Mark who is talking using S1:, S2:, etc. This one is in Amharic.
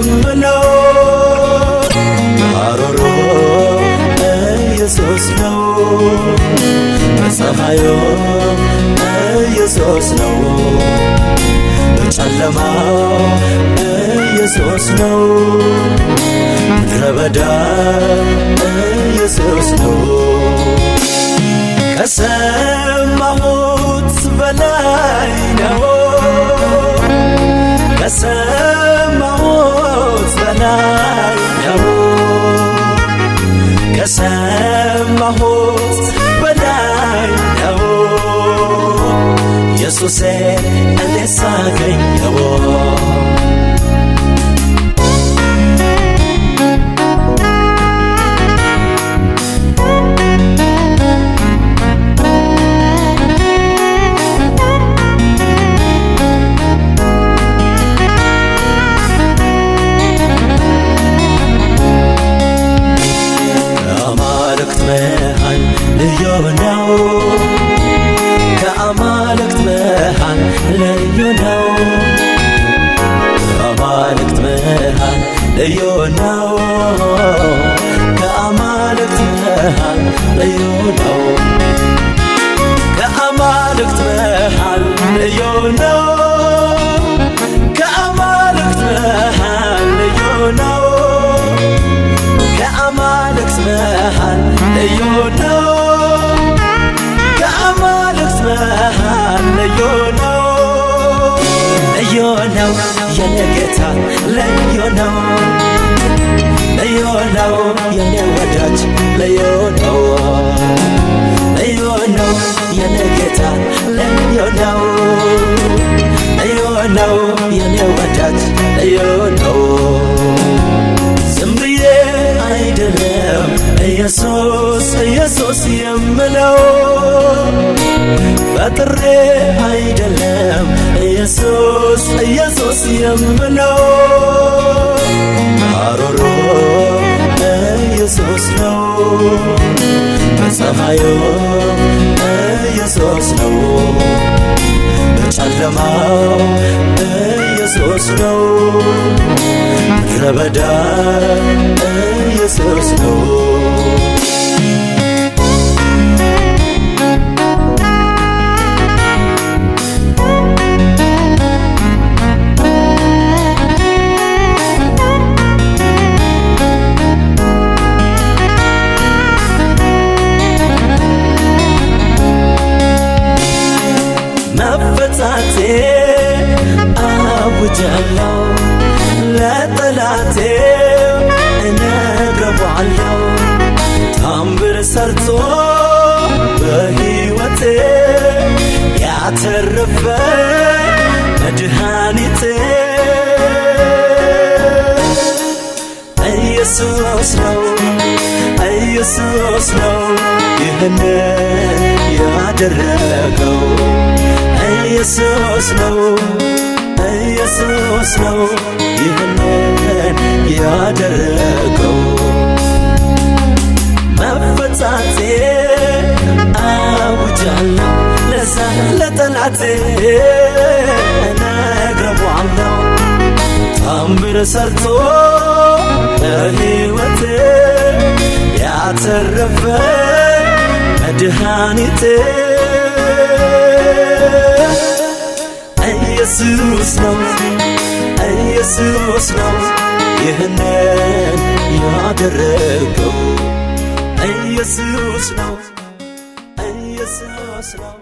S1: የምለው። ሐሩሩ ኢየሱስ ነው፣ በፀሐዩ ኢየሱስ ነው፣ በጨለማው ኢየሱስ ነው፣ ምድረ በዳ ኢየሱስ ነው። ከሰማሁት በላይ ነው፣ ከሰማሁት በላይ ነው፣ ከሰማሁት በላይ ነው። ኢየሱሴ እኔ ሳገኘው። ከአማልክት መሃል ልዩ ነው፣ ከአማልክት መሃል ልዩ ነው፣ ከአማልክት መሃል ልዩ ነው፣ ከአማልክት መሃል ልዩ ነው፣ ከአማልክት መሃል ልዩ ነው፣ ከአማልክት መሃል ልዩ ነው፣ ከአማልክት መሃል ልዩ ነው፣ ከአማልክት መሃል ልዩ ነው። ልዩ ነው የኔ ጌታ፣ ልዩ ነው፣ ልዩ ነው የኔ ወዳጅ፣ ልዩ ነው፣ ልዩ ነው የኔ ጌታ፣ ልዩ ነው፣ ልዩ ነው የኔ ወዳጅ፣ ልዩ ነው። ዝም ብዬ አይደለም ኢየሱስ ኢየሱስ የምለው፣ ፈጥሬ አይደለም ኢየሱስ ኢየሱስ የምለው። ሐሩሩ ኢየሱስ ነው፣ በፀሐዩ ኢየሱስ ነው፣ በጨለማው ኢየሱስ ነው፣ ምድረ በዳ ኢየሱስ ነው። መፈታቴ አውጃለሁ፣ ለጠላቴ እነግረዋለሁ። ታምር ሰርቶ በሕይወቴ ያተረፈ መድኃኒቴ ኢየሱስ ነው፣ ኢየሱስ ነው ይህንን ያደረገው። ኢየሱስ ነው፣ ኢየሱስ ነው ይህንን ያደረገው። መፈታቴ አውጃለሁ፣ ለዛ ለጠላቴ እነግረዋለሁ። ታምር ሰርቶ በሕይወቴ ያተረፈ መድኃኒቴ ኢየሱስ ነው፣ ኢየሱስ ነው ይህንን ያደረገው። ኢየሱስ ነው፣ ኢየሱስ ነው።